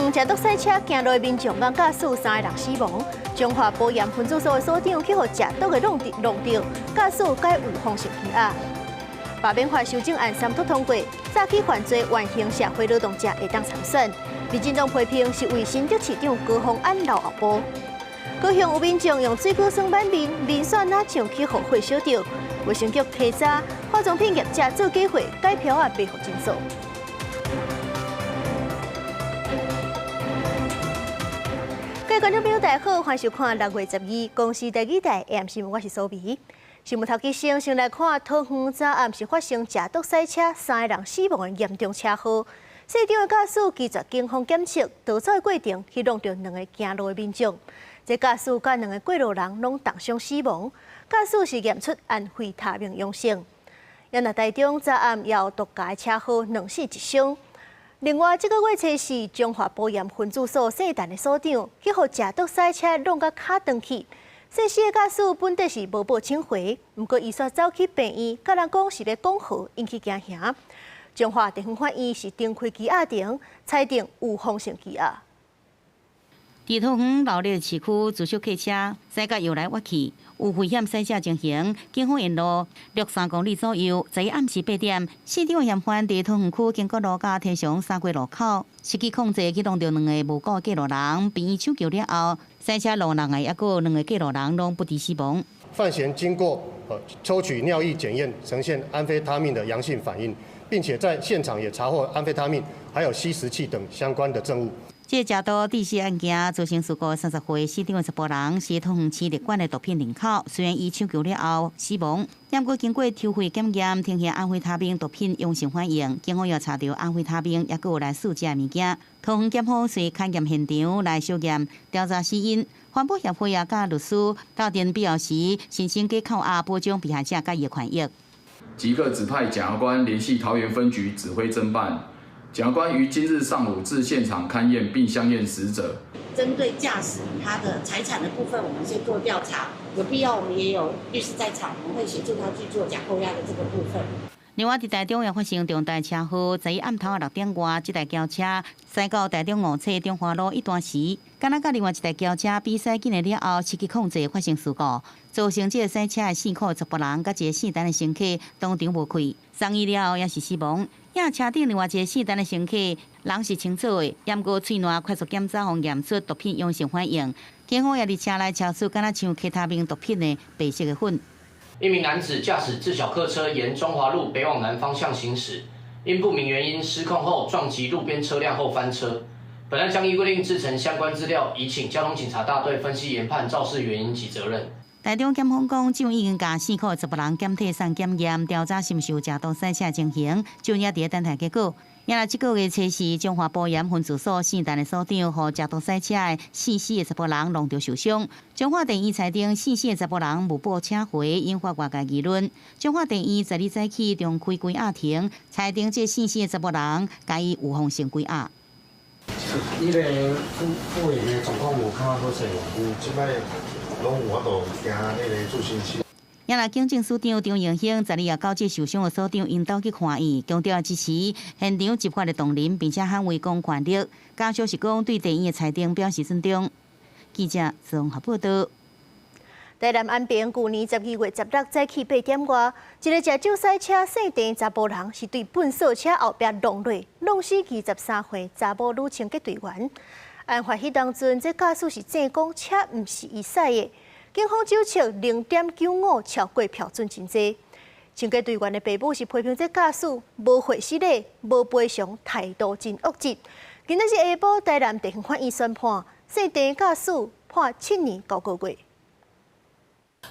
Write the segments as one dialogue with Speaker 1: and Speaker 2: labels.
Speaker 1: 園食毒賽車行路的民眾共駕駛三個人死亡。彰化埔鹽分駐所的所長去予食毒的弄弄著，駕駛改預防性羈押。罷免法修正案三讀通過，早起犯罪緩刑社會勞動者會當參選。民進黨批評是為新竹市長高虹安留後步。高雄有民眾用水果酸挽面，面線若像去予火燒著。衛生局提查化妝品業者做假貨，改票仔賣予診所。各位觀眾朋友，大家好，歡迎收看6月12公視第二台 AM 新聞，我是蘇美。新聞頭一先先來看桃園昨暗時發生食毒賽車三個人死亡的嚴重車禍。現場的駕駛拒絕警方檢測，逃走的過程去挵著兩个行路的民眾。這駕駛佮兩个過路人攏重傷死亡。駕駛是驗出安非他命陽性。也若台中昨暗也有毒駕車禍，兩死一傷。另外，這个月初四，彰化埔鹽分駐所姓陳的所長去予食毒賽車挵共跤斷去。姓施的駕駛本底是無報請回，毋過伊煞走去病院，佮人講是欲講和，引起驚嚇。彰化地方法院是重開羈押庭，裁定預防性羈押。
Speaker 2: 佇桃園鬧熱市區自小客車駛甲搖來搖去，有危險賽車情形。警方沿路6.3公里左右，在暗時8點，四場嫌犯佇桃園區經國路佮天祥三街路口，失去控制去挵著兩个無辜過路人，病院搶救了後，賽車路人的抑閣有兩个過路人攏不治死亡。
Speaker 3: 范閒經過抽取尿液檢驗，呈現安非他命的陽性反應，並且在現場也查獲安非他命，還有吸食器等相關的證物。
Speaker 2: 這個食毒致死案件造成事故，30歲死長的查埔人是桃園市列管的毒品人口，雖然伊搶救了後死亡，毋過經過抽血檢驗，呈現安非他命毒品陽性反應，警方又查著安非他命，抑閣有來四隻物件。桃園檢方隨勘驗現場來相驗調查死因，環保協會也佮律師鬥陣必要時申請假扣押，保障被害者佮伊的權益。
Speaker 4: 即刻指派檢察官聯繫桃園分局指揮偵辦。檢察官於今日上午至現場勘驗並相驗死者。
Speaker 5: 針對駕駛他的財產的部分，我們先做調查，有必要我們也有律師在場，我們會協助他去做假扣押的這個部分。
Speaker 2: 另外，佇台中也發生重大車禍，在暗頭6點外，這台轎車駛到台中五冊中華路一段時，敢若佮另外一台轎車比賽緊的了後，失去控制發生事故，造成這个賽車的姓柯查埔人佮一个姓陳的乘客當場無氣，送醫了後也是死亡。也車頂另外一个姓陳的乘客人是清楚的，毋過喙瀾快速檢查予驗出毒品陽性反應，警方也佇車內查出敢若像 K 他命毒品的白色的粉。
Speaker 6: 一名男子駕駛自小客車沿中華路北往南方向行駛，因不明原因失控後撞擊路邊車輛後翻車。本案將依規定製成相關資料，移請交通警察大隊分析研判肇事原因及責任。
Speaker 2: 台中檢方講，這已經共姓柯查埔人檢體送檢驗調查，是毋是有食毒賽車情形，就也佇咧等待結果。也若這个月初四，彰化埔鹽分駐所姓陳的所長，予食毒賽車的姓施的查埔人挵著受傷。彰化地院裁定姓施的查埔人無報請回，引發外界議論。彰化地院十二早起重開關押庭，裁定這姓施的查埔人共伊預防性關押。
Speaker 7: 伊个復原的狀況有較好勢無？有，這擺攏有法度行彼个助行器。
Speaker 2: 也若警政署長張榮興十二也到這受傷的所長𪜶兜去看院，強調支持現場執法的同仁，並且捍衛公權力。家屬是講對地院的裁定表示尊重。記者綜合報道。
Speaker 1: 台南安平舊年12月16早起8點外，一个食酒賽車姓鄭查埔人是對糞掃車後壁挵落，挵死23歲查某女清潔隊員。案發彼當陣，這駕駛是證講車毋是伊駛的。警方酒測0.95，超過標準真濟。清潔隊員的爸母是批評這駕駛無會失禮、無賠償，態度真惡質。今仔日下晡，台南地方法院宣判，姓鄭駕駛判7年9個月。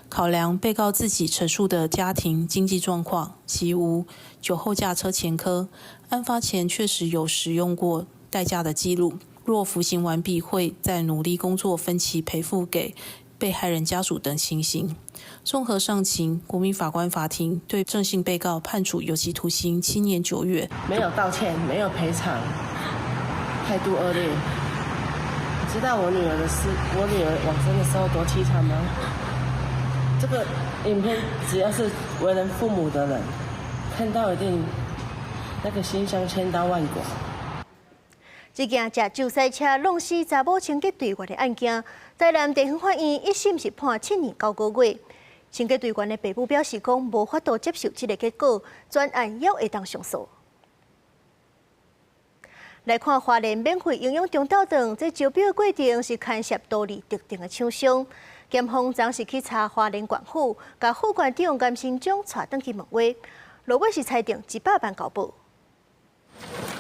Speaker 8: 考量被告自己陳述的家庭經濟狀況及無酒後駕車前科，案發前確實有使用過代駕的記錄。若服刑完畢，會再努力工作，分期賠付給被害人家屬等情形。綜合上情，國民法官法庭對鄭姓被告判處有期徒刑7年9月。
Speaker 9: 沒有道歉，沒有賠償，態度惡劣。你知道我女兒的事，我女兒往生的時候多淒慘嗎？這個影片，只要是為人父母的人，看到一定那個心像千刀萬剮。
Speaker 1: 這件食酒賽車弄死查某清潔隊員的案件，台南地方法院一審是判7年9個月。清潔隊員的爸母表示講，無法度接受這个結果，全案猶會當上訴。來看花蓮免費營養中晝頓，這招標的過程是牽涉多利特定的廠商。檢方昨是去查花蓮縣府，共副縣長甘新章帶轉去問話，落尾是裁定100萬交保。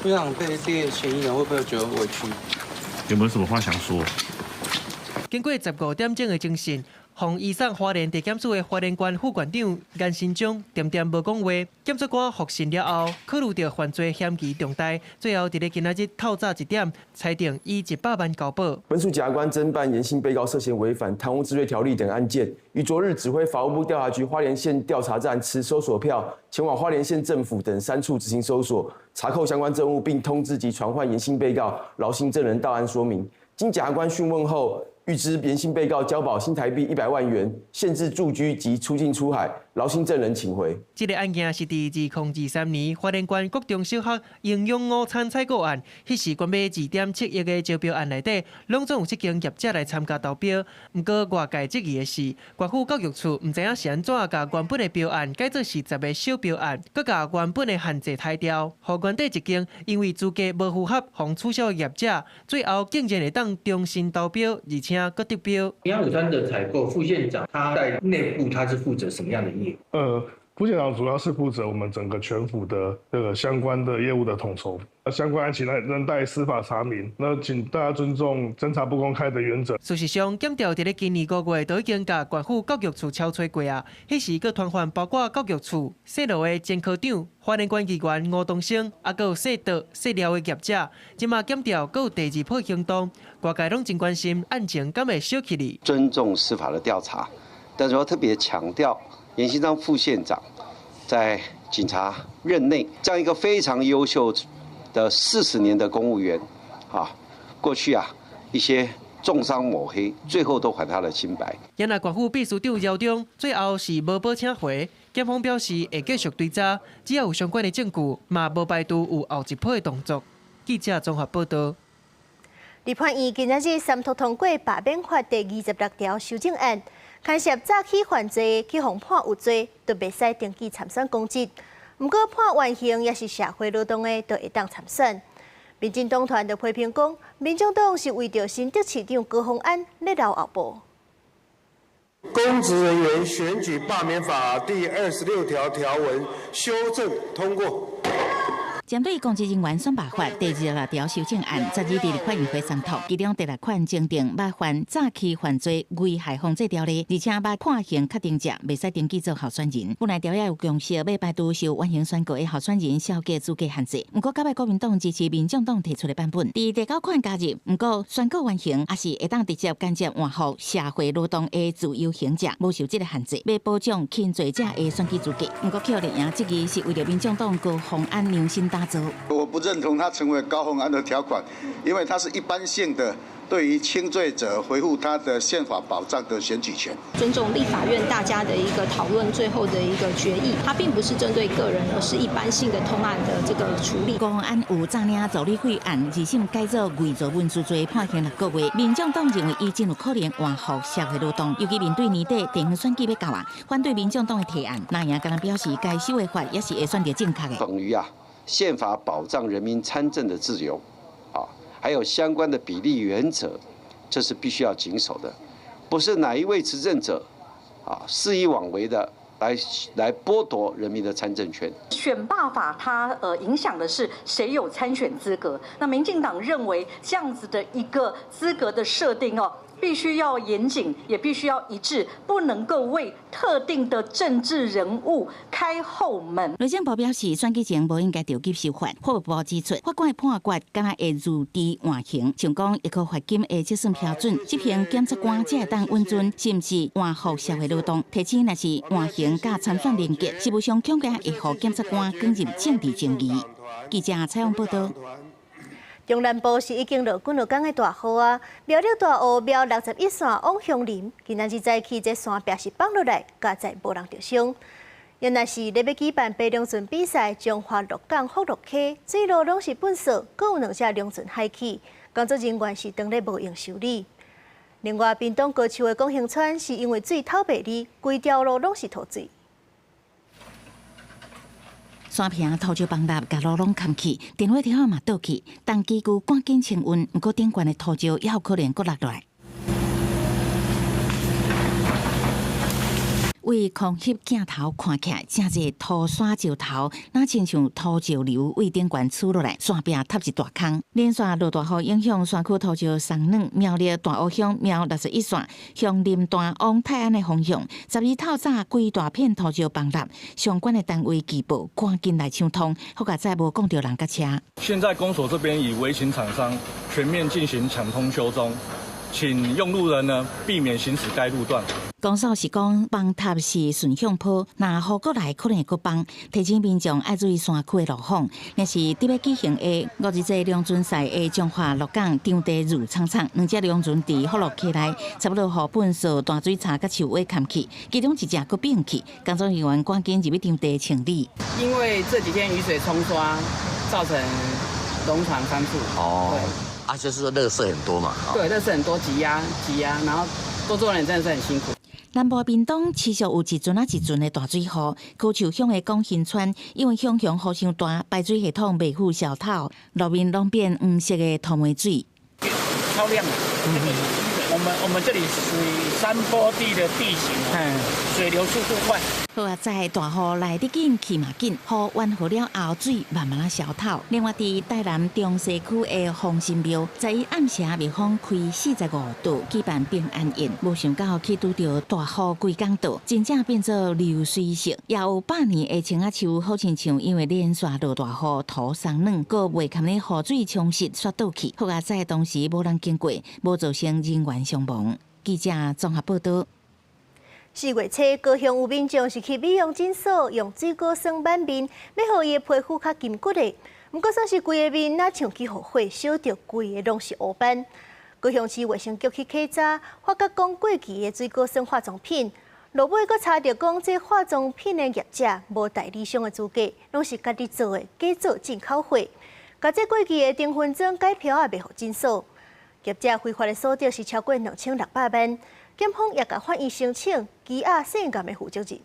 Speaker 10: 不想被列嫌疑人，會不會覺得委屈？
Speaker 11: 有沒有什麼話想說？
Speaker 12: 經過15點鐘的偵訊，予移送花蓮地檢署的花蓮縣副縣長顏新章，恬恬無講話。檢察官複訊了後，考慮著犯罪嫌疑重大，最後佇咧今仔日透早一點，裁定以100萬交保。
Speaker 13: 本署檢察官偵辦顏姓被告涉嫌違反貪污治罪條例等案件，於昨日指揮法務部調查局花蓮縣調查站持搜索票前往花蓮縣政府等三處執行搜索，查扣相關證物，並通知及傳喚顏姓被告、饒姓證人到案說明。經檢察官訊問後，諭知顏姓被告交保新台幣100萬元，限制住居及出境出海，饒姓證人請回。
Speaker 12: 這个案件是佇2023年花蓮縣國中小學營養午餐採購案，彼時關買2.7億的招標案內底，攏總有七間業者來參加投標。毋過外界質疑的是，縣府教育處毋知影是按怎共原本的標案改做是10个小標案，閣共原本的限制刣掉，予原底一間因為資格無符合，予取消的業者，最後竟然會當重新投標，而且閣得標。
Speaker 14: 營養午餐的採購，副縣長他在內部他是負責什麼樣的業務？
Speaker 15: 副縣長主要是負責我們整個全府的這個相關的業務的統籌，相關案情呢仍待司法查明。那請大家尊重偵查不公開的原則。
Speaker 12: 事實上，檢調佇咧今年5月就已經共縣府教育處敲催過啊，彼時閣傳喚包括教育處、姓羅的前科長、花蓮縣議員吳東升，啊，閣有姓杜、姓廖的業者，這馬檢調閣有第二波行動，外界攏真關心案情敢會燒起來。
Speaker 16: 尊重司法的調查，但是我特別強調，顏新章副縣長在警察任內，這樣一個非常優秀的40年的公務員，啊，過去啊一些中傷抹黑，最後都還他的清白。
Speaker 12: 原來縣府秘書長饒中最後是無保請回，檢方表示會繼續追查，只要有相關的證據，嘛無排除有後一波的動作。記者綜合報道。
Speaker 1: 立法院今仔日三讀通過罷免法第26條修正案，牽涉早起犯罪去予判有罪，就袂使登記參選公職。毋過判緩刑抑是社會勞動的，就會當參選。民進黨團就批評講，民眾黨是為著新竹市長高虹安咧留後步。
Speaker 17: 公職人員選舉罷免法第26條條文修正通過。
Speaker 2: 針對公職人員選罷法第26條修正案，昨日佇立法院會三讀，其中第六款增訂捌犯早期犯罪危害防制條例，而且捌判刑確定者袂使登記做候選人。本來條約有共識，欲排除受緩刑宣告的候選人消極資格限制。毋過到尾國民黨支持民眾黨提出的版本，佇第九款加入，毋過宣告緩刑，抑是會當直接間接換予社會勞動的自由行者，無受這个限制，欲保障輕罪者的選舉資格。毋過柯立贏質疑是為著民眾黨高虹安量身打造。
Speaker 18: 我不認同他成為高虹安的條款，因為它是一般性的，對於輕罪者恢復他的憲法保障的選舉權。
Speaker 19: 尊重立法院大家的一個討論，最後的一個決議，它並不是針對個人，而是一般性的通案的這個處理。
Speaker 2: 高虹安有詐領助理費案，二審改做偽造文書罪判刑6個月。民眾黨認為伊真有可能換予社會勞動，尤其面對年底地方選舉欲到啊，反對民眾黨的提案。藍營敢若表示，該修的法也是會選擇正確的。
Speaker 16: 等於啊，憲法保障人民參政的自由，啊，還有相關的比例原則，這是必須要謹守的，不是哪一位執政者，啊，肆意妄為的來剝奪人民的參政權。
Speaker 20: 選罷法它影響的是誰有參選資格，那民進黨認為這樣子的一個資格的設定哦，必須要嚴謹，也必須要一致，不能夠為特定的政治人物開後門。
Speaker 2: 內政部表示，選舉前無應該著急修法。法務部指出，法官的判決敢若會預知緩刑，像講一個罰金的折算標準，執行檢察官才會當允准是毋是緩予社會勞動。提醒若是緩刑佮參選連結，實務上恐驚會予檢察官捲入政治爭議。記者採訪報道。
Speaker 1: 中南部是已經落幾若工的大雨啊，苗栗大湖苗61線往鄉林，今仔日早起這山壁是放落來，加載無人著傷。原來是咧欲舉辦白龍船比賽，彰化鹿港福樂溪水路攏是糞埽，閣有兩隻龍船海起，工作人員是當咧無閒修理。另外，屏東高樹的廣興村是因為水透袂離，規條路攏是塗水。
Speaker 2: 山坪土石崩塌，共路攏崁去，電火柱嘛倒去，重機具趕緊清運，毋過頂懸的土石猶有可能閣落來。為空翕鏡頭看起來，誠濟土山石頭，若親像土石流為頂懸出落來，山壁塌一大空。連續落大雨影響山區土石鬆軟，苗栗大湖鄉苗61線向林大往泰安的方向，12透早規大片土石崩塌，相關的單位急報，趕緊來搶通，好佳哉無摃著人佮車。
Speaker 21: 現在公所這邊已委請廠商全面進行搶通修中。請用路人呢避免行駛該路段。
Speaker 2: 公所是講崩塌是順向坡，若雨過來可能會閣崩，提醒民眾愛注意山區的路況。若是佇欲舉行的五日祭龍船賽的彰化鹿港場地挐氅氅，兩隻龍船佇福樂溪內，差不多予糞埽大水槽佮樹尾崁去，其中一隻閣變去，工作人員趕緊入去場地清理。
Speaker 22: 因為這幾天雨水沖刷，造成農場翻覆。
Speaker 23: 哦。啊，就是說垃圾很多嘛。
Speaker 22: 對，垃圾很多，擠壓擠壓，然後工作人員真的是很辛苦。
Speaker 2: 南部屏東持續有一陣仔一陣的大水雨，高樹鄉的廣興村因為鄉鄉雨傷大，排水系統袂赴消透，路面攏變黃色的塗煤水。
Speaker 24: 超量，我們這裡屬於山坡地的地形，水流速度快。
Speaker 2: 好啊，在大雨來得緊去嘛緊，雨完好了後，水慢慢仔消透。另外，佇台南中西區的風神廟，在伊暗時蜜蜂開45度舉辦平安宴，無想到去拄著大雨規工落，真正變做流水席。也有百年的青仔樹，好親像因為連續落大雨，土鬆軟，閣袂堪咧雨水沖蝕，煞倒去。好佳哉當時無人經過，無造成人員傷亡。記者綜合報道。
Speaker 1: 4月初，高雄有民眾是去美容診所用水果酸挽面，欲予伊的皮膚較筋骨的。毋過算是規个面，若像去予火燒著，規个攏是烏斑。高雄市衛生局去稽查，發覺講過期的水果酸化妝品，落尾閣查著講這化妝品的業者無代理商的資格，攏是家己做的，假做進口貨。共這過期的低分裝改票仔賣予診所，業者非法的所得是超過2600萬。檢方也共法院申請羈押姓甘的負責人。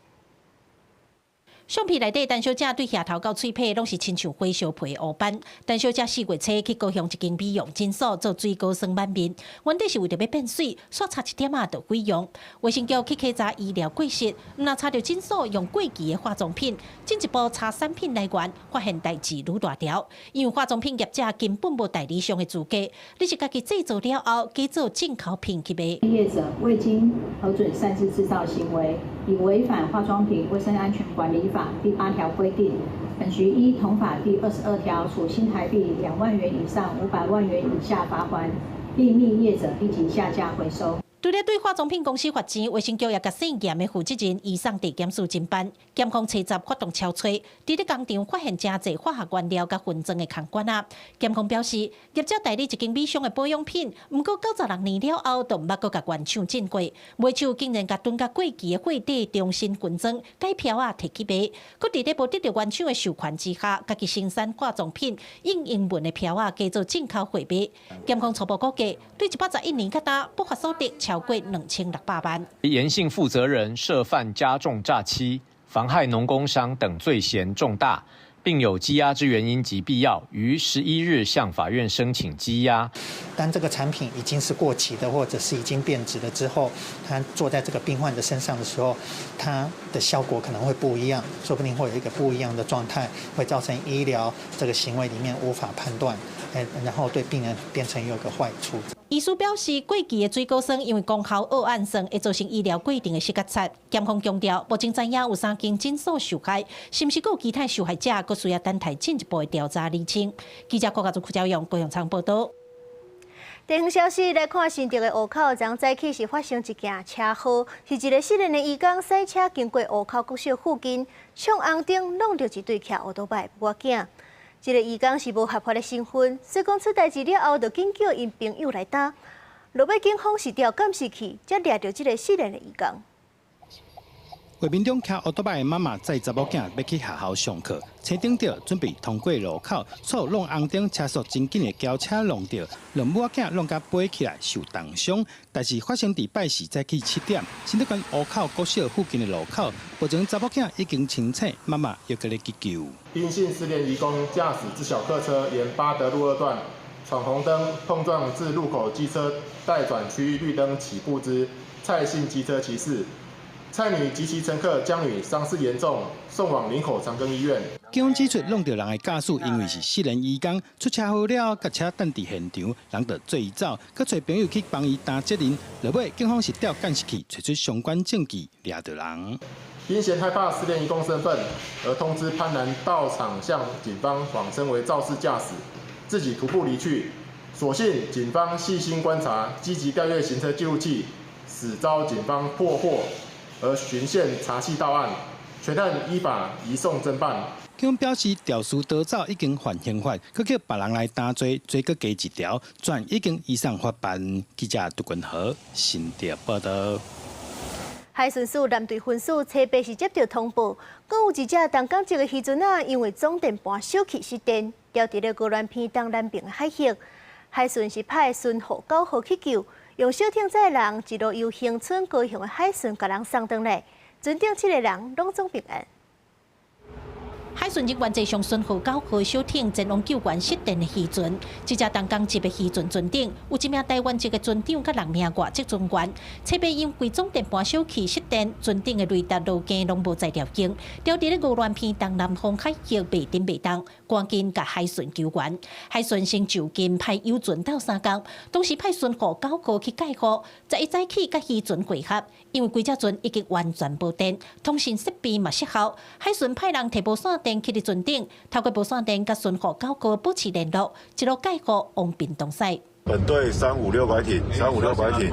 Speaker 25: 相片內底，陳小姐對額頭到喙皮攏是親像火燒皮的烏斑。陳小姐4月初去高雄一間美容診所做水果酸挽面，原底是為著欲變媠，煞差一點仔就毀容。衛生局去稽查醫療過失，毋但查著診所用過期的化妝品，進一步查產品來源，發現代誌愈大條。因為化妝品業者根本無代理商的資格，你是家己製造了後，假做進口品去賣。
Speaker 26: 業者未經核准擅自製造行為，已違反化妝品衛生安全管理法第8條規定，本局依同法第22條，處新台幣2萬元以上500萬元以下罰鍰，並命業者立即下架回收。
Speaker 25: 除了對化妝品公司罰錢，衛生局也共姓嚴的負責人移送地檢署偵辦。檢控查查發動超吹，佇咧工廠發現誠濟化學原料佮分裝的空罐仔。檢控表示，業者代理一間美商的保養品，毋過96年了後，就毋捌閣共原廠進過，賣手竟然共囤甲過期的貨底重新分裝，改票仔提去賣，閣佇咧無得著原廠的授權之下，家己生產化妝品用英文的票仔加做進口貨賣。檢控初步估計，對111年到今不法所得超過2600萬。
Speaker 27: 嚴姓負責人涉犯加重詐欺、妨害農工商等罪嫌重大，並有羈押之原因及必要，於11日向法院申請羈押。
Speaker 28: 當這個產品已經是過期的，或者是已經變質了之後，它做在這個病患的身上的時候，它的效果可能會不一樣，說不定會有一個不一樣的狀態，會造成醫療這個行為裡面無法判斷，然後對病人變成有一個壞處。
Speaker 25: 醫師表示，過期的水果酸因為功效奧氨酸會造成醫療過程的失覺策。檢方強調，目前知影有3間診所受害，是毋是閣有其他受害者，閣需要等待進一步的調查釐清。記者郭家祖、郭昭勇、高雄倉報道。
Speaker 1: 地方消息來看，新竹的湖口，昨早起是發生一件車禍，是一个失聯的移工駛車經過湖口國小附近，衝紅燈挵著一對騎烏托擺的母仔囝。這个移工是無合法的身份，所以講出代誌了後，就緊叫𪜶朋友來擔。落尾警方是調監視器，才掠著這个失聯的移工。
Speaker 3: 畫面中騎歐多擺的媽媽載查某囝欲去學校上課，青燈著準備通過路口，錯弄紅燈，車速真緊的轎車撞著，兩母仔囝挵共飛起來受重傷。代誌發生佇拜四早起7點，新竹縣湖口國小附近的路口，目前查某囝已經清醒，媽媽猶閣咧急救。
Speaker 4: 丁姓失聯移工駕駛之小客車沿八德路二段闖紅燈碰撞至路口機車待轉區綠燈起步之蔡姓機車騎士。蔡女及其乘客江女傷勢嚴重，送往林口長庚醫院。
Speaker 3: 警方指出，挵著人的駕駛因為是失聯移工，出車禍了後，共車等佇現場，人就做伊走，閣揣朋友去幫伊擔責任。落尾，警方是調監視器，揣出相關證據，掠著人。
Speaker 4: 因嫌害怕失聯移工身份，而通知潘男到場向警方謊稱為肇事駕駛，自己徒步離去。所幸警方細心觀察，積極調閱行車記錄器，始遭警方破獲。而循線查緝到案，全案依法移送偵辦。
Speaker 3: 警方表示，肇事逃走已經犯刑法，閣叫別人來擔罪，罪閣加一條，全案已經移送法辦。記者杜君豪新竹報道。
Speaker 1: 海巡署南隊分署初八時接著通報，講有一隻東港籍的漁船仔，因為總電盤小氣失電，牢佇咧鵝鑾鼻東南邊的海域。海巡是派巡護9號去救。用小艇載人，一路由恆春高雄的海巡共人送轉來，船頂七個人攏總平安。
Speaker 25: 海巡人員坐上巡護9號小艇前往救援失電的漁船，這隻東港籍的漁船船頂有一名台灣籍的船長佮六名外籍船員。初八因為總電盤小氣失電，船頂的雷達路徑攏無在條件，牢佇咧鵝鑾鼻東南方海域袂振袂動，趕緊共海巡救援。海巡先就近派遊船鬥相共，同時派巡護九號去蓋護，11早起佮漁船會合，因為規隻船已經完全無電，通訊設備嘛失效。海巡派人提無線電去佇船頂，透過無線電佮巡護九號保持聯絡，一路蓋護往屏東駛。
Speaker 5: 本隊356拐艇，356拐艇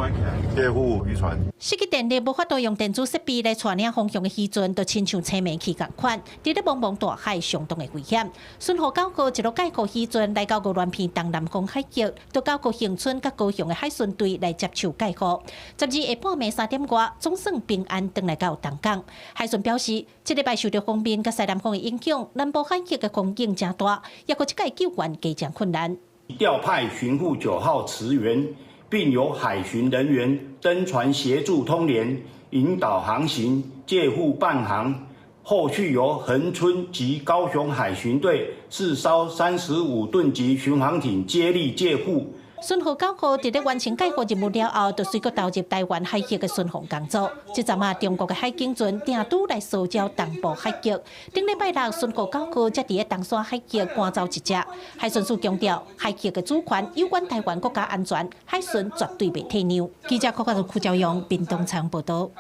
Speaker 5: 獵護漁船。
Speaker 25: 失去電力，無法度用電子設備來帶領方向的漁船，就親像青盲去仝款，佇咧茫茫大海相當的危險。巡護九號一路蓋護漁船來到鵝鑾鼻東南方海域，就交予恆春佮高雄的海巡隊來接手蓋護。12下半暝3點外，總算平安轉來到東港。海巡表示，這禮拜受著鋒面佮西南風的影響，南部海域的風湧誠大，抑閣這擺救援加誠困難。
Speaker 6: 調派巡護9號馳援，並由海巡人員登船協助通聯、引導航行、借護伴航。後續由恆春及高雄海巡隊四艘35噸級巡防艇接力借護。
Speaker 25: 巡護九號佇咧完成蓋護任務了後，就隨閣投入台灣海域的巡防工作。這陣仔，中國的海警船定拄來騷擾東部海域。頂禮拜六，巡護九號才佇咧東沙海域趕走一隻。海巡署強調，海域的主權攸關台灣國家安全，海巡絕對袂退讓。記者郭家邱朝陽屏東採訪報導。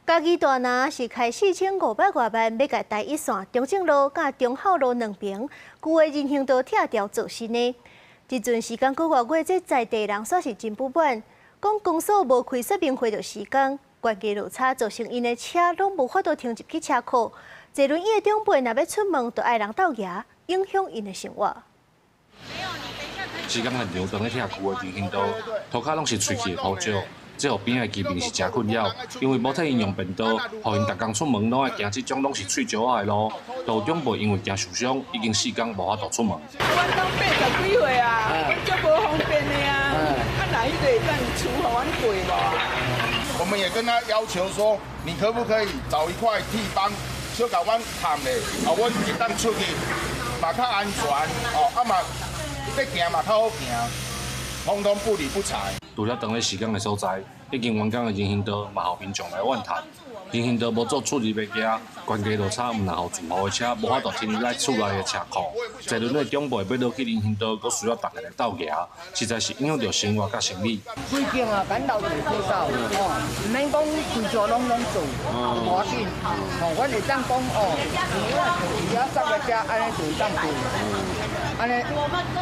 Speaker 1: 嘉義大拿是開4500外萬，欲共台一線中正路佮忠孝路兩邊舊的人行道拆掉做新的。這陣時間閣外月，這在地人煞是真不滿，講公所無開說明會的時間，懸崖落差造成𪜶的車攏無法度停入去車庫，坐輪椅的長輩若欲出門，就愛人鬥舕，影響𪜶的生活。
Speaker 11: 施工現場當咧拆舊的人行道，塗跤攏是吹氣的土石，這予邊仔的居民是誠困擾，因為無替𪜶用便道，予𪜶逐工出門攏愛行這種攏是碎石仔的路，就有長輩因為驚受傷，已經4工無法度出門。
Speaker 7: 阮攏80幾歲啊，阮足無方便的啊，啊若彼個會當處予阮過無啊？
Speaker 8: 我們也跟他要求說，你可不可以找一塊地方，小共阮崁咧，啊，阮會當出去嘛較安全，哦，啊嘛欲行嘛較好行，通通不理不睬。
Speaker 11: 除了當咧施工的所在，已經完工的人行道嘛，予民眾來怨嘆。人行道無做出入的行，懸崖落差毋但予住戶的車無法度停入來厝內的車庫，坐輪椅的長輩欲落去人行道，閣需要逐家來鬥舕，實在是影響著生活佮生理。
Speaker 9: 規間啊，咱留一個洗手，吼，毋免講規座攏攏做，無要緊，吼，阮會當講哦，伫遐十個車按呢就會當做，按呢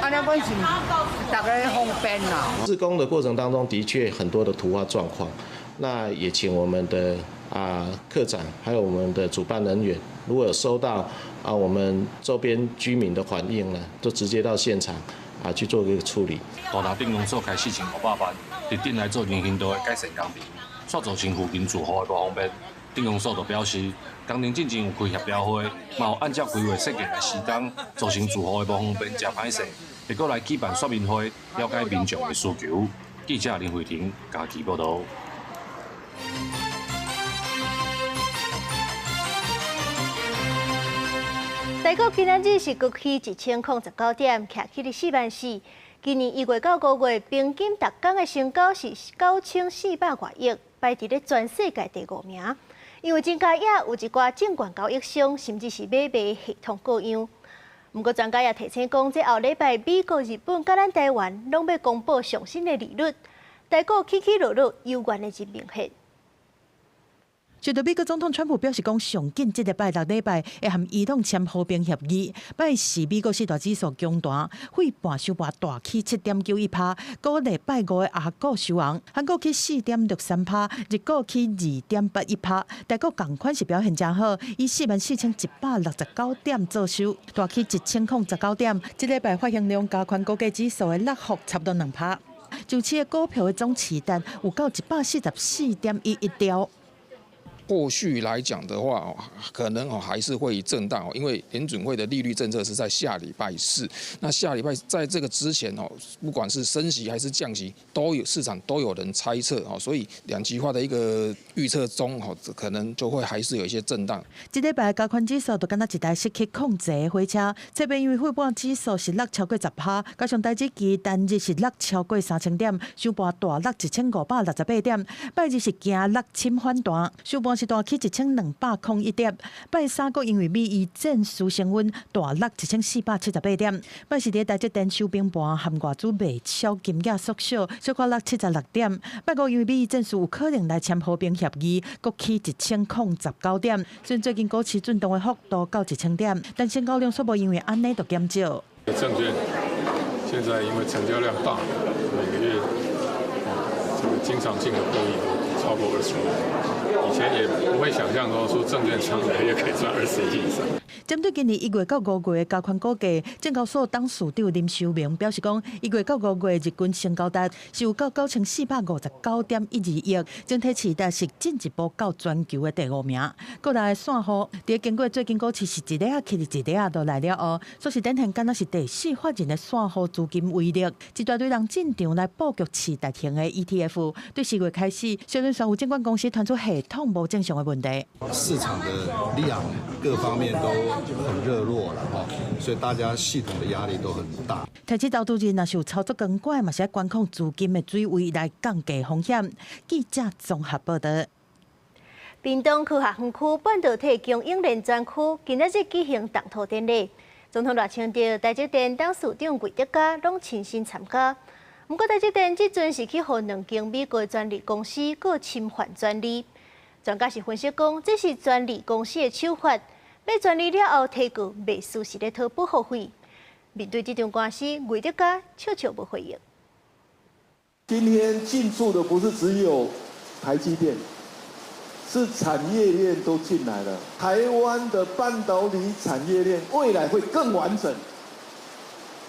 Speaker 9: 按呢，阮是逐家方便啦。
Speaker 10: 施工的過程當中，的確很多的突發狀況，那也請我們的課長，還有我們的主辦人員，如果有收到我們周邊居民的反應呢，就直接到現場去做一個處理。
Speaker 11: 大頭鎮公所開4500萬，佇頂來做人行道的改善工程，煞造成附近住戶的不方便。鎮公所就表示，工程進前有開協調會，嘛有按照規劃設計來施工，造成住戶的無方便，誠歹勢，會閣來舉辦說明會，了解民眾的需求。記者林慧婷嘉義報導。
Speaker 1: 台股今仔日是高起1019點，徛起咧4萬4。今年1月到5月，平均逐工的成交是9400外億，排佇咧全世界第5名。因為增加也有一寡證券交易商，甚至是買賣系統過樣。毋過專家也提醒講，這後禮拜美國、日本佮咱台灣攏欲公布上新的利率，台股起起落落，猶原的真明顯。
Speaker 12: 隨著美國總統川普表示講，上緊這禮拜六禮拜會和伊朗簽和平協議。拜四美國四大指數強彈，費半收盤大起7.91%，閣禮拜五的亞股收紅，韓股起4.63%，日股起2.81%。台股仝款是表現誠好，以44,169點做收，大起1019點。這禮拜發行量加權股價指數的落幅差不多2%。就此個股票的總市值有到144.11兆。
Speaker 13: 後續來講的話，哦，可能哦還是會震盪哦，因為聯準會的利率政策是在下禮拜四，那下禮拜在這個之前哦，不管是升息還是降息，都有市場都有人猜測哦，所以兩極化的一個預測中哦，可能就會還是有一些震盪。
Speaker 12: 這禮拜加權指數就敢若一台失去控制的火車，這邊因為費半指數是落超過10%，加上台指期單日是落超過3000點，收盤大落1568點，拜日是驚落深反彈，收盤是大起1201點，拜三閣因為美伊戰事升溫，大落1478點。拜四佇台積電收平盤，含外資賣超金額縮小，小可落76點。拜五因為美伊戰事有可能來簽和平協議，閣起1019點。雖然最近股市震盪的幅度到1000點，但成交量卻無因為按呢就減少。
Speaker 14: 證券現在因為成交量大，每個月這個經常性的獲益都超過20億。以前也不會想象說，說證券商每個月可以賺20億以上。
Speaker 12: 針對今年1月到5月的加權股價，證交所董事長林修明表示講，1月到5月日均成交值是有到9459.12億，整體市值是進一步到全球的第5名。國內散戶佇經過最近股市是一日仔起一日仔落來了後，煞是展現敢若是第四法人的散戶資金威力，一大堆人進場來布局市值型的 ETF。對4月開始，小輪散戶證券公司傳出系統無正常的問題。
Speaker 15: 市場的量各方面都很熱絡了哈，所以大家系統的壓力都很大。
Speaker 12: 投資投資人若是有操作更怪，嘛是愛管控資金的水位來降低風險。記者綜合報導。
Speaker 1: 屏東科學園區半導體供應鏈專區今仔日舉行動土典禮，總統賴清德、台積電董事長魏哲家攏親身參加。毋過台積電這陣是去予兩間美國專利公司閣侵犯專利。專家是分析講，這是專利公司的手法，買專利了後提告袂事實咧討保護費。面對這場官司，魏哲家笑笑無回應。
Speaker 16: 今天進駐的不是只有台積電，是產業鏈都進來了。台灣的半導體產業鏈未來會更完整。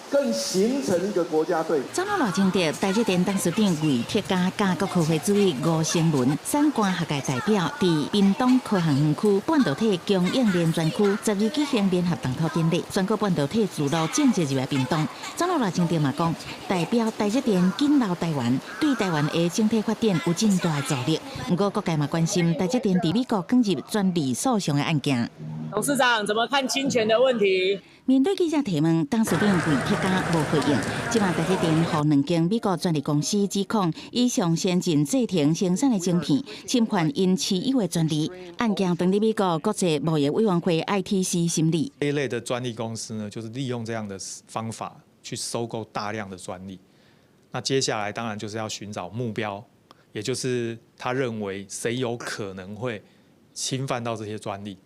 Speaker 16: 更形成一個國家隊。
Speaker 2: 總統賴清德、台積電董事長魏哲家、佮國科會主委吳成文、產官學界代表，佇屏東科學園區半導體供應鏈專區12舉行聯合動土典禮，宣告半導體之路正式入來屏東。總統賴清德嘛講，代表台積電緊留台灣，對台灣的整體發展有真大的助力。毋過各界嘛關心台積電佇美國捲入專利訴訟的案件。
Speaker 22: 董事長怎麼看侵權的問題？
Speaker 2: 面對記者提問，董事長魏哲家無回應。這馬台積電予兩間美國專利公司指控，以上先進製程生產的晶片侵犯𪜶持有的專利。案件轉佇美國國際貿易委員會 ITC 審理。
Speaker 17: 這一類的專利公司呢，就是利用這樣的方法去收購大量的專利。那接下來當然就是要尋找目標，也就是他認為誰有可能會侵犯到這些專利。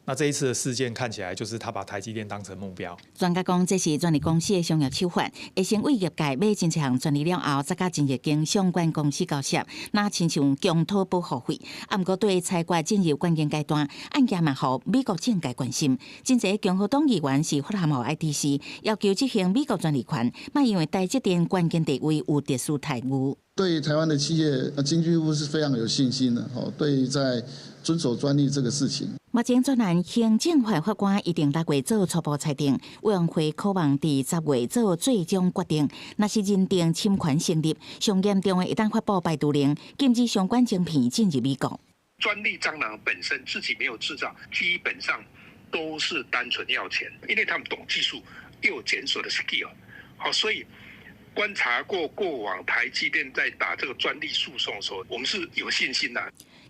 Speaker 17: 那這一次的事件看起來就是他把台積電當成目標。
Speaker 2: 專家講，這是專利公司的商業手法，會先為業界買真濟項專利了後，才佮進入跟相關公司交涉，若親像強討保護費。啊，毋過對裁決進入關鍵階段，案件嘛予美國政界關心。真濟共和黨議員是發函予 ITC，要求執行美國專利權，嘛因為台積電關鍵地位有特殊待遇。
Speaker 18: 對台灣的企業，經濟部是非常有信心的。吼，對在遵守專利這個事情。
Speaker 2: 目前專案行政法法官一定6月做初步裁定，委員會可望佇10月做最終決定。若是認定侵權成立，上嚴重的會當發布排除令，禁止相關晶片進入美國。
Speaker 19: 專利蟑螂本身自己沒有製造，基本上都是單純要錢，因為他們懂技術，又有檢索的 skill，好，所以觀察過過往台積電在打這個專利訴訟的時候，我們是有信心的。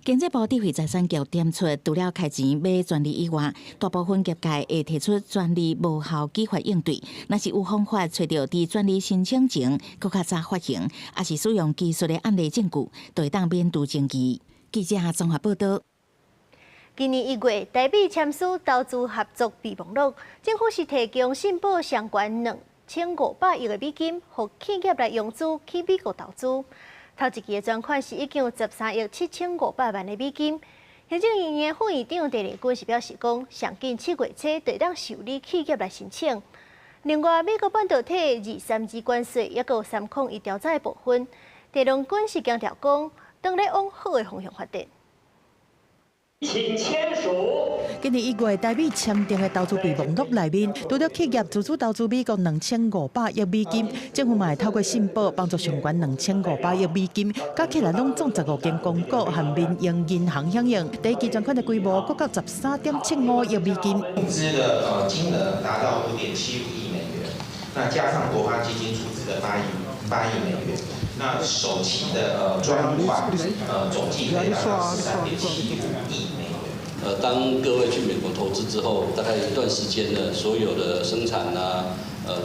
Speaker 2: 經濟部智慧財產局點出，除了開錢買專利以外，大部分業界會提出專利無效舉發應對。若是有方法揣著佇專利申請前，閣較早發行，抑是使用技術的案例證據，就會當免除爭議。記者綜合報道。
Speaker 1: 今年1月，台美簽署投資合作備忘錄，政府是提供信保相關2500億的美金，予企業來融資去美國投資。頭一期的專款是已經有13億7500萬的美金。行政院的副院長鄭麗君是表示講，上緊7月初就會當受理企業來申請。另外，美國半導體232關稅，抑閣有301調查的部分，鄭麗君是強調講，當咧往好的方向發展。
Speaker 20: 請簽署。
Speaker 12: 今年1月，台美簽訂的投資備忘錄內面，除了企業自主投資美國2500億美金，政府嘛會透過信保幫助相關2500億美金，加起來攏總15間公股和民營銀行響應。第一期專款的規模，閣到13.75億美金。
Speaker 21: 募資的金額達到5.75億美元，那加上國發基金出資的8億美元，那首期的專款總計可以達到13.75億美元。
Speaker 22: 當各位去美國投資之後，大概一段時間呢，所有的生產啊、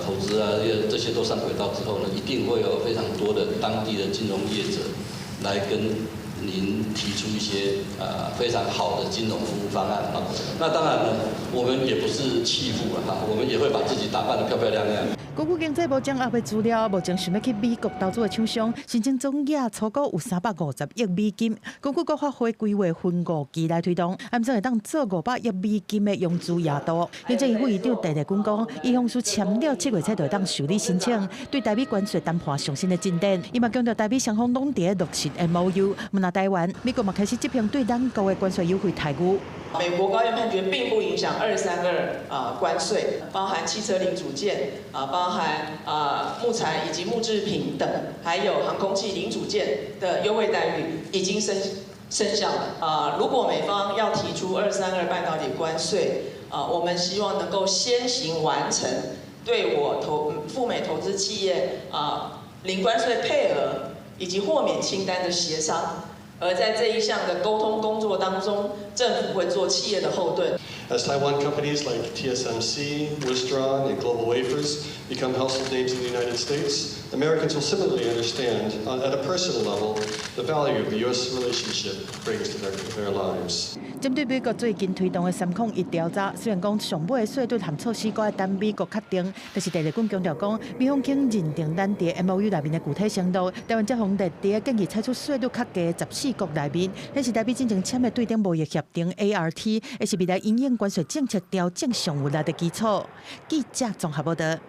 Speaker 22: 投資啊，這些都上軌道之後呢，一定會有非常多的當地的金融業者來跟您提出一些非常好的金融服務方案啊。那當然呢，我們也不是棄富了哈，我們也會把自己打扮得漂漂亮亮。
Speaker 12: 根據經濟部掌握的資料，目前想欲去美國投資的廠商申請總額初估有350億美金。根據國發會規劃分五期來推動，按算會當做500億美金的融資額度。行政院副院長鄭麗君講，伊方書簽了7月初就會當受理申請，對台美關稅談判上新的進展。伊嘛強調台美雙方攏佇咧落實 MOU，毋但台灣，美國嘛開始執行對咱國的關稅優惠待遇。
Speaker 23: 美國高院判決並不影響232啊關稅，包含汽車零組件啊，包含啊木材以及木製品等，還有航空器零組件的優惠待遇已經生效了啊。如果美方要提出二三二半導體關稅啊，我們希望能夠先行完成對我投赴美投資企業啊零關稅配額以及豁免清單的協商。而在這一項的溝通工作當中，政府會做企業的後盾。
Speaker 24: As Taiwan companies like TSMC, Wistron, and Global Wafers become household names in the United States, Americans will similarly understand, at a personal level, the value of the U.S. relationship brings to their lives.
Speaker 12: 針對美國最近推動的301調查，雖然講上尾的稅率和措施閣愛等美國確定，但是鄭麗君強調講，美方肯認定咱佇 MOU 內面的具體承諾，台灣才予列佇建議採取稅率較低14國內面，顯示台美進前簽的對等貿易協定 ART，會是未來因應關稅政策調整上有力的基礎。記者綜合報道。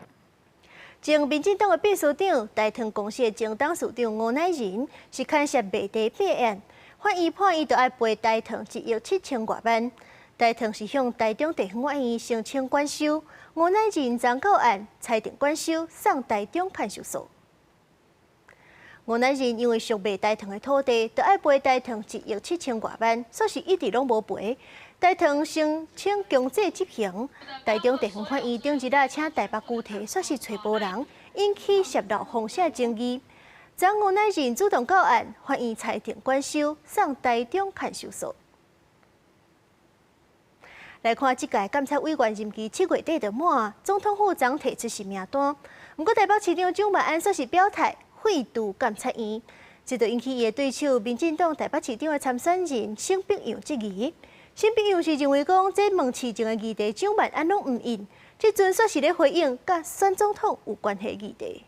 Speaker 1: 前民進黨的秘書長、大唐公司的前董事長吳乃仁是牽涉賣地弊案，法院判伊著愛賠大唐1億7千外萬。大唐是向台中地方法院申請管收，吳乃仁昨到案裁定管收，送台中看守所。吳乃仁因為贖賣大唐的土地，著愛賠大唐1億7千外萬，煞是一直攏無賠。大唐申請強制執行，台中地方法院頂日仔請台北拘提，煞是揣無人，引起涉涝風聲爭議。昨吳乃仁主動到案，法院裁定管收，送台中看守所。來看這屆監察委員任期7月底就滿，總統府昨提出新名單，毋過台北市長蔣萬安煞是表態廢除監察院，這就引起伊的對手民進黨台北市長的參選人沈伯洋質疑。沈伯洋是認為講，這問市政的議題，蔣萬安攏毋應，這陣煞是咧回應佮選總統有關係議題。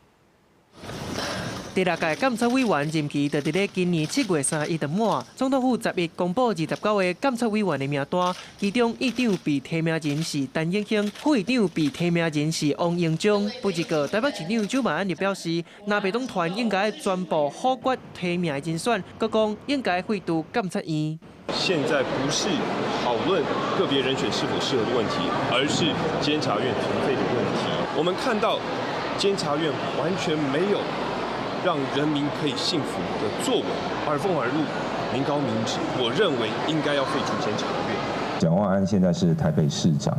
Speaker 3: 第六屆監察委員任期就佇咧今年7月31就滿。總統府10日公布29個監察委員的名單，其中院長被提名人是陳永興，副院長被提名人是王榮章。不過，台北市長蔣萬安就表示，藍白黨團應該全部否決提名的人選，閣講應該廢除監察院。
Speaker 4: 現在不是討論個別人選是否適合的問題，而是監察院存廢的問題。我們看到監察院完全沒有讓人民可以信服的作為，爾風爾怒，民高民脂。我認為應該要廢除監察院。
Speaker 5: 蔣萬安現在是台北市長，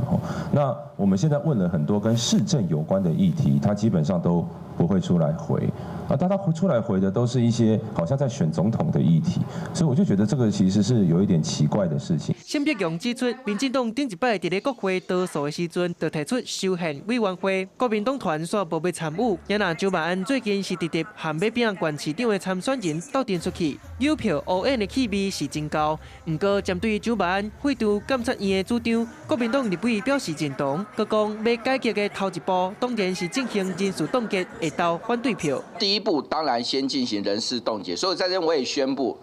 Speaker 5: 那我們現在問了很多跟市政有關的議題，他基本上都不會出來回。啊，但他出來回的都是一些好像在選總統的議題，所以我就覺得這個其實是有一點奇怪的事情。
Speaker 3: 沈伯洋指出，民進黨頂一擺佇咧國會多數的時陣，就提出修憲委員會，國民黨團煞無欲參與。也若蔣萬安最近是直直和欲拼縣市長的參選人鬥陣出去，有票烏煙的氣味是真高。毋過針對蔣萬安廢除監察院的主張，國民黨立委表示認同，閣講欲改革的頭一步，當然是進行人事凍結，會投反對票。
Speaker 6: 第一步當然先進行人事凍結，所以在這我也宣布，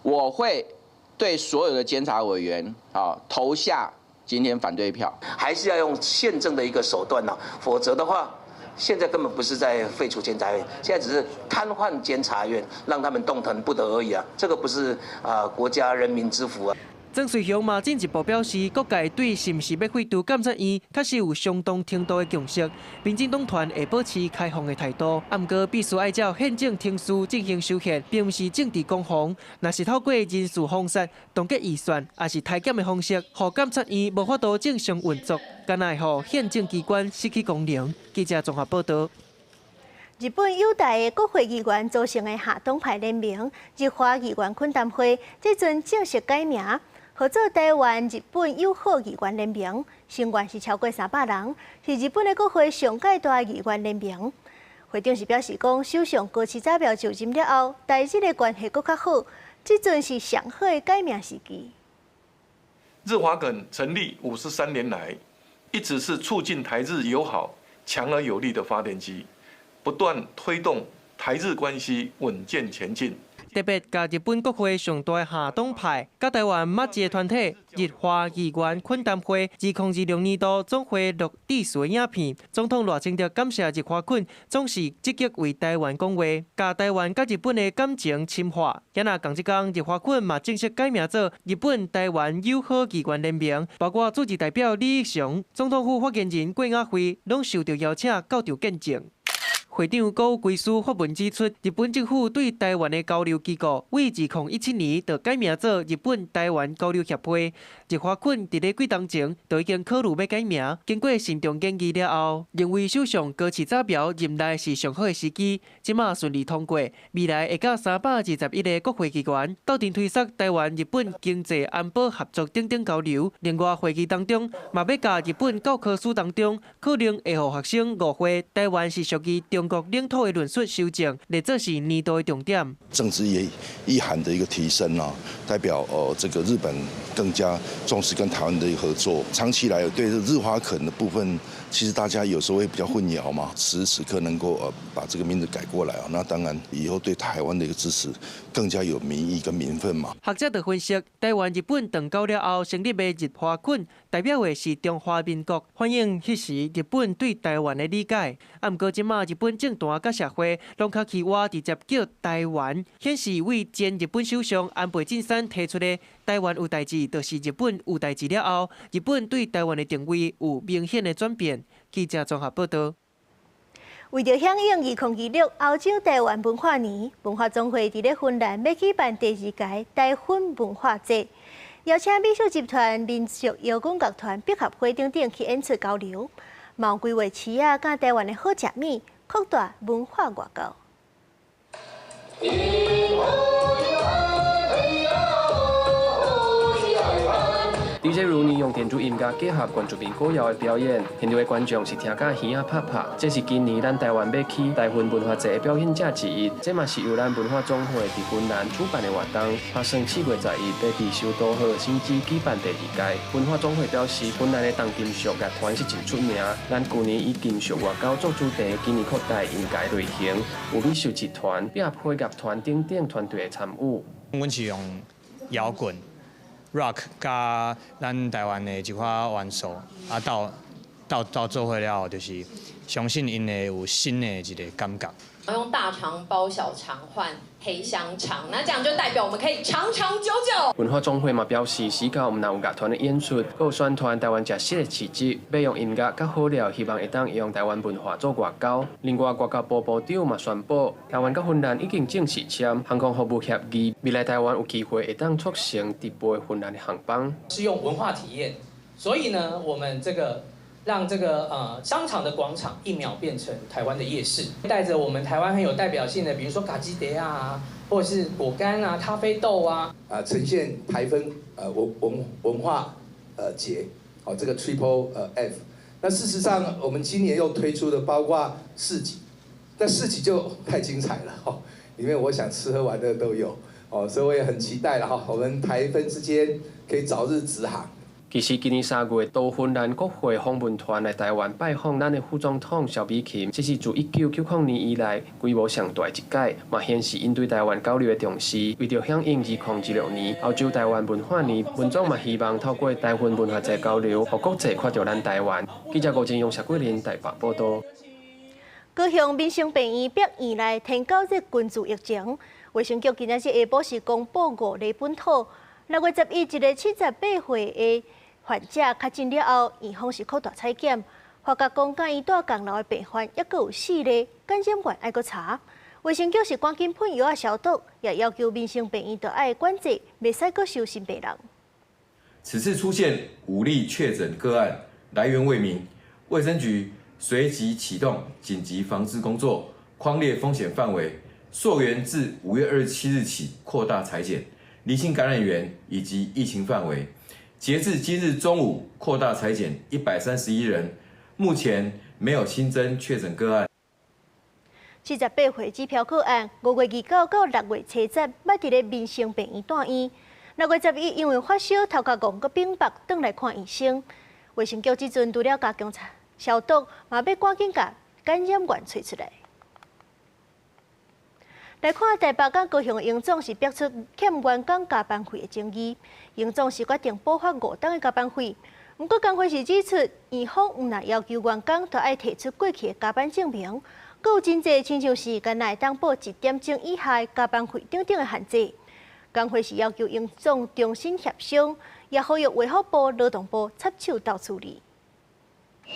Speaker 6: 我會對所有的監察委員啊投下今天反對票，
Speaker 25: 還是要用憲政的一個手段呢，否則的話，現在根本不是在廢除監察院，現在只是癱瘓監察院，讓他們動彈不得而已啊，這個不是啊國家人民之福啊。
Speaker 3: 曾瑞雄嘛進一步表示，各界對是毋是欲廢除監察院，確實有相當程度的共識。民進黨團會保持開放的態度，啊，毋過必須按照憲政程序進行修憲，並毋是政治攻防。若是透過人事封殺、凍結預算，抑是裁減的方式，予監察院無法度正常運作，敢若會予憲政機關失去功能。記者綜合報導。
Speaker 1: 日本友台的國會議員組成的下黨派聯盟日華議員懇談會，這陣正式改名，號做台灣日本友好議員聯盟，成員是超過300人，是日本的國會上蓋大議員聯盟。會長是表示講，首相高市早苗就任了後，台日的關係閣較好，這陣是上好的改名時機。
Speaker 26: 日華懇成立53年來，一直是促進台日友好強而有力的發電機，不斷推動台日關係穩健前進。
Speaker 3: 特別共日本國會上大下黨派，佮台灣捌一個團體日華議員懇談會，2026年度總會錄致辭影片。總統賴清德感謝日華懇總是積極為台灣講話，共台灣佮日本的感情深化。也若仝一工，日華懇嘛正式改名做日本台灣友好議員聯盟，包括自治代表李義祥、總統府發言人郭雅慧，攏受著邀請到場見證。會長高圭司發文指出，日本政府對台灣的交流機構，為2017年就改名做日本台灣交流協會。日華懇佇咧幾冬前就已經考慮欲改名，經過慎重研議了後，認為首相高市早苗任內是上好的時機，這馬順利通過，未來會佮321個國會議員鬥陣推捒台灣日本經濟安保合作等等交流。另外，會議當中嘛欲共日本教科書當中可能會予學生誤會台灣是屬於中國領土的論述修正，列做是年度的重點。
Speaker 27: 政治意意涵的一個提升啊，代表這個日本更加重視跟台灣的一個合作。長期來對日華懇的部分，其實大家有時候會比較混淆嘛。此時此刻能夠把這個名字改過來啊，那當然以後對台灣的一個支持更加有民意跟民憤嘛。
Speaker 3: 學者就分析，台灣日本斷交了後成立的日華懇，代表的是中華民國，反映彼時日本對台灣的理解。啊，毋過這馬日本政壇佮社會攏較喜歡直接叫台灣，顯示為前日本首相安倍晉三提出的台灣有代誌，就是日本有代誌了後，日本對台灣的定位有明顯的轉變。記者綜合報導。
Speaker 1: 為著響應2026歐洲台灣文化年，文化總會佇咧芬蘭欲舉辦第二屆台芬文化節，邀請美秀集團、民族搖滾樂團、百合花等等去演出交流，嘛有規劃市仔佮台灣的好食物，擴大文化外交。
Speaker 7: DJ 如尼用電子音樂結合原住民歌謠的表演，現場的觀眾是聽甲耳仔拍拍。這是今年咱台灣欲去台芬文化節的表演者之一，這嘛是由咱文化總會佇芬蘭主辦的活動，打算4月11欲佇首都赫爾辛基舉辦第二屆。文化總會表示，芬蘭的重金屬樂團是真出名，咱舊年以金屬外交做主題，今年擴大音樂類型，有美術集團、配樂團等等團隊的參與。
Speaker 8: 阮是用搖滾、rock 佮咱台灣的一寡元素啊，鬥鬥鬥做伙了後，就是相信𪜶會有新的一個感覺。
Speaker 9: 用大腸包小腸換黑香腸，那這樣就代表我們可以長長久久。
Speaker 7: 文化總會嘛表示，時到毋但有樂團的演出，閣有宣傳台灣食食的市集，欲用音樂佮好料，希望會當用台灣文化做外交。另外，外交部部長嘛宣布，台灣佮芬蘭已經正式簽航空服務協議，未來台灣有機會會當促成直飛芬蘭的航班。
Speaker 10: 是用文化體驗，所以呢，我們這個。讓這個商場的廣場一秒變成台灣的夜市，帶著我們台灣很有代表性的，比如說咖喱碟啊，或者是果乾啊、咖啡豆啊，
Speaker 11: 呈現台芬文化節，好，這個 Triple F。那事實上，我們今年又推出的包括市集，那市集就太精彩了，哈，裡面我想吃喝玩樂都有，哦，所以我也很期待了哈，我們台芬之間可以早日直航。
Speaker 7: 其實今年3月，到芬蘭國會訪問團來台灣拜訪咱的副總統蕭美琴，這是自1990年以來規模上大一屆，嘛顯示𪜶對台灣交流的重視。為著響應2016年歐洲台灣文化年，文總嘛希望透過台芬文化節交流，予國際看著咱台灣。記者郭金勇、謝桂林台北報導。
Speaker 1: 高雄民生病院北院內天狗日群聚疫情，衛生局今仔日下晡是公布五例本土。6月11，一个78歲的患者確診了後，院方是擴大採檢，發覺講佮伊蹛仝樓的病患猶閣有四例感染源愛閣查。衛生局是趕緊噴藥仔消毒，也要求民生病院著愛管制，袂使閣收新病人。
Speaker 13: 此次出現五例確診個案，來源未明，衛生局隨即啟動緊急防治工作，匡列風險範圍，溯源自5月27日起擴大採檢，釐清感染源以及疫情範圍。截至今日中午，擴大採檢131人，目前沒有新增確診個案。
Speaker 1: 78歲指標個案，5月29到6月七，捌佇咧民生病院住院。6月11因為發燒、頭殼戇閣反白，轉來看醫生。衛生局這陣除了加強消毒，嘛欲趕緊共感染源揣出來。來看台北佮高雄榮總是逼出欠員工加班費的爭議，榮總是決定補發5冬的加班費。毋過工會是指出，院方毋但要求員工都愛提出過去的加班證明，閣有真濟親像是干焦會當報1點鐘以下的加班費等等的限制。工會是要求榮總重新協商，也呼籲衛福部、勞動部插手鬥處理。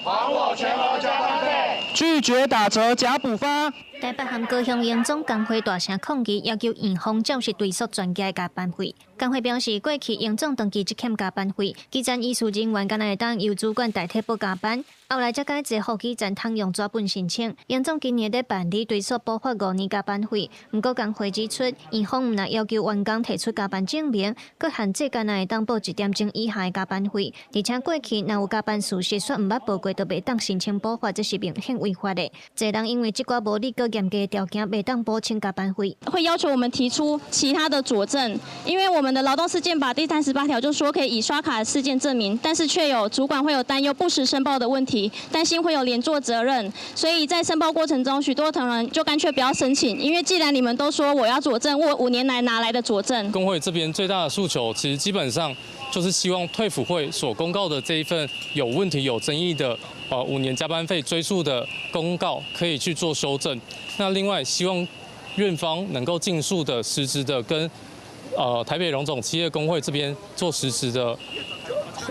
Speaker 14: 還我全額加班費！
Speaker 28: 拒絕打折假補發。
Speaker 29: 台北和高雄榮總工會大聲抗議，要求院方照實追索全額加班費。工會表示，過去榮總長期積欠加班費，基層醫事人員干焦會當由主管代替報加班，後來才改制予基層通用紙本申請。榮總今年咧辦理追索補發5年加班費，毋過工會指出，院方毋但要求員工提出加班證明，閣限制干焦會當報1點鐘以下的加班費，而且過去若有加班事實煞毋捌報過，就袂當申請補發，這是明顯違法的。濟人因為這寡無理閣嚴格的條件，袂當補請加班費。
Speaker 30: 會要求我們提出其他的佐證，因為我們的勞動事件法第38條就說可以以刷卡事件證明，但是卻有主管會有擔憂不實申報的問題，擔心會有連坐責任，所以在申報過程中，許多同仁就乾脆不要申請，因為既然你們都說我要佐證，我5年來哪來的佐證？
Speaker 31: 工會這邊最大的訴求，其實基本上就是希望退輔會所公告的這一份有問題、有爭議的5年加班費追溯的公告，可以去做修正。那另外，希望院方能夠盡速的、實質的跟台北榮總企業工會這邊做實質的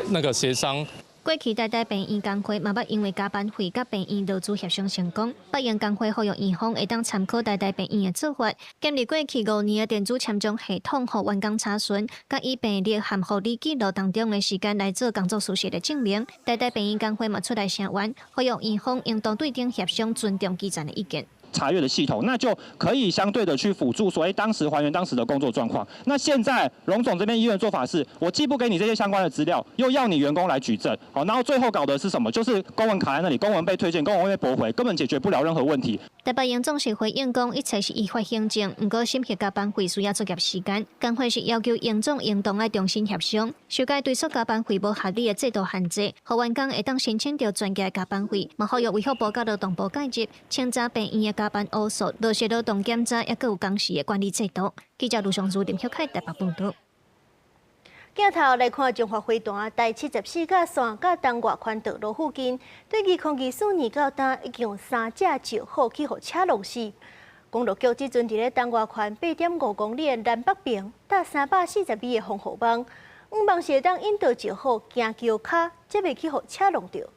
Speaker 31: 那個協商。
Speaker 29: 過去台大病院工會嘛捌因為加班費佮病院勞資協商成功，北榮工會呼籲院方會當參考台大病院的做法，建立過去五年的電子簽帳系統，予員工查詢，佮以病歷和護理記錄當中的時間來做工作事實的證明。台大病院工會嘛出來聲援，呼籲院方應當對等協商，尊重基層的意見。
Speaker 28: 查閱的系統，那就可以相對的去輔助，所謂當時還原當時的工作狀況。那現在榮總這邊醫院做法是，我既不給你這些相關的資料，又要你員工來舉證，好，然後最後搞的是什麼？就是公文卡在那裡，公文被退件，公文被駁回，根本解決不了任何問題。
Speaker 29: 台北榮總是回應講，一切是依法行政，毋過審核加班費需要作業時間。工會是要求榮總應當愛重新協商，修改追溯加班費無合理的制度限制，予員工會當申請著全額加班費，嘛呼籲衛福部佮勞動部介入，清查病院的加班烏數，落實勞動檢查，抑閣有工時的管理制度。記者盧尚如林旭凱台北報導。
Speaker 1: 鏡頭來看，中華飛彈台74甲線佮東外環道路附近，對2024年到今已經有三隻石虎去予車撞死。公路局這陣佇咧東外環8.5公里的南北邊，搭340米的防護網，向望是會當引導石虎行橋跤，才袂去予車撞著。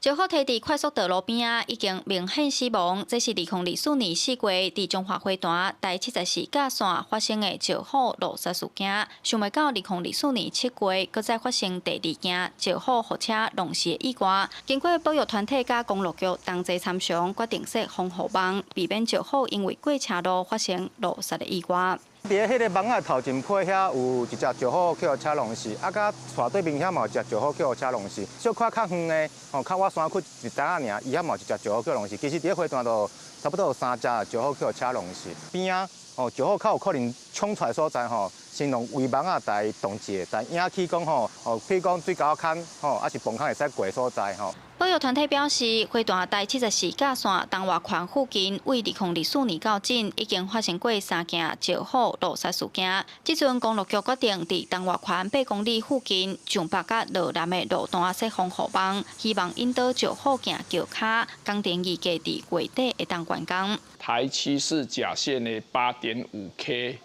Speaker 2: 石虎䖙佇快速道路邊仔，已經明顯死亡。這是2024年4月佇中華花壇台74甲線發生的石虎路殺事件。想袂到2024年7月，閣再發生第二件石虎予車撞死的意外。經過保育團體佮公路局同齊參詳，決定設防護網，避免石虎因為過車路發生路殺的意外。
Speaker 15: 佇咧彼個網仔頭前坡遐有一隻石虎去予車撞死，啊，佮斜對面遐嘛有一隻石虎去予車撞死。小可較遠的，吼，較倚山區一點仔爾，伊遐嘛有一隻石虎去撞死。其實佇咧花壇度差不多有三隻石虎去予車撞死。邊仔吼，石虎較有可能衝出來所在吼，先用圍網仔來擋住，但引起講吼，哦，譬如講水溝坑吼，抑是崩坑會使過的所在吼。
Speaker 2: 保育團體表示，花壇台74甲線東外環附近，為2024年到今已經發生過三件石虎路殺事件。這陣公路局決定佇東外環8公里附近上北佮落南的路段設防護網，希望引導石虎行橋跤。工程預計佇月底會當完工。
Speaker 16: 台74甲線的8.5 K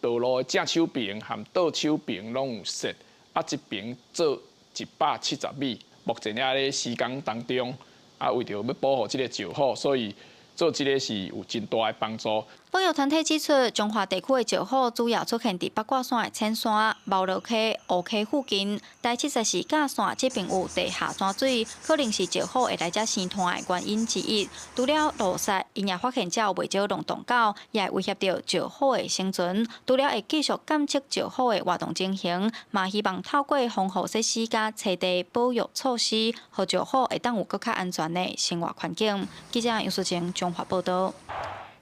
Speaker 16: 道路的正手爿和倒手爿攏有設，啊，一爿做170米。目前遐咧施工當中，啊，為著欲保護這个石虎，所以做這个是有真大的幫助。
Speaker 2: 保育團體指出，彰化地區的石虎主要出現佇八卦山的淺山、貓螺溪、湖溪附近。台74甲線這邊有地下泉水，可能是石虎會來遮生湠的原因之一。除了路殺，𪜶也發現遮有袂少浪蕩狗，也會威脅著石虎的生存。除了會繼續監測石虎的活動情形，嘛希望透過防護設施佮冊地保育措施，予石虎會當有閣較安全的生活環境。記者楊淑晴彰化報導。